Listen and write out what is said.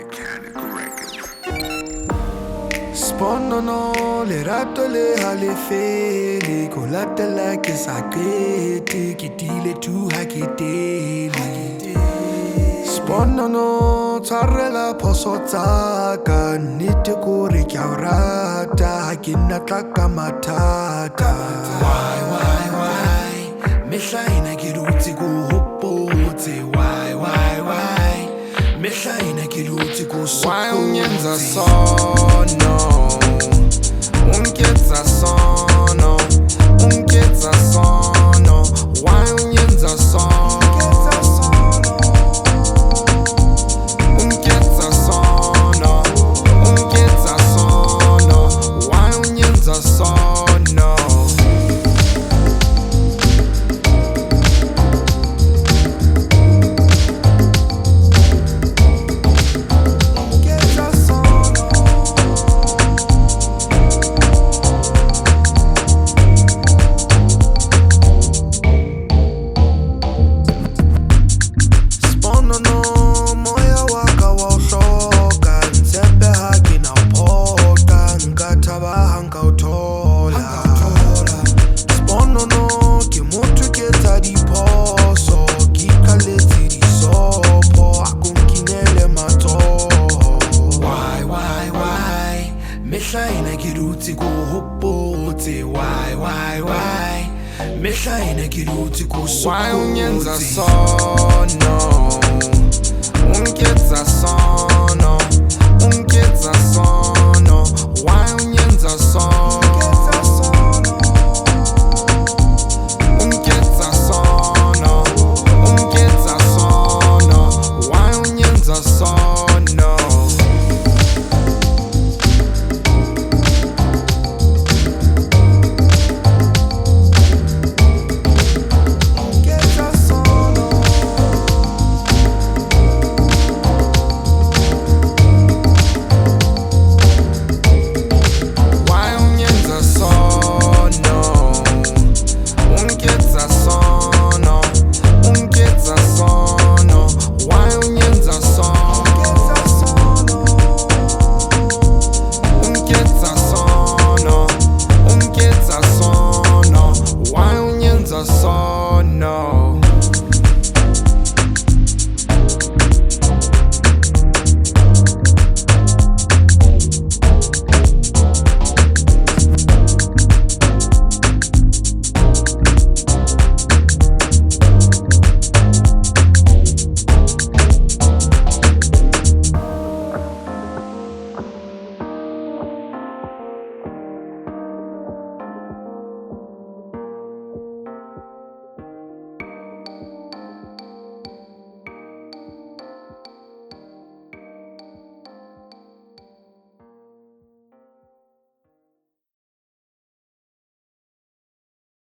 Mechanical Records. Sponono lerato le ha le fele, ko latela ke sa qete, ke tiile tu ha ke tele. Sponono tshwarela phoso tsa ka, nnete kore ke a o rata, ha ke nna tla ka mathata. Why mehla ena ke dutse ko hopotse, why mehla ena ke dutse ko Why ungenza sokotse. Sono? Ungiketsa sono, ungiketsa sono. Why ungenza sono? Ungiketsa sono, ungiketsa sono. Why ungenza sono? Ungiketsa sono. Sponono moya wa ka wa o hloka, ntshepe ha ke na o phoqa, nka thaba ha nka o thola. Sponono ke motho ke etsa diphoso, ke iqalletse disopho, a ko nkinele matsoho. Why mehla ena ke dutse ko hopotse, why mehla ena ke dutse ko Why ungenza sokotse. Sono? Ungiketsa sono, ungiketsa sono. Why ungenza sono?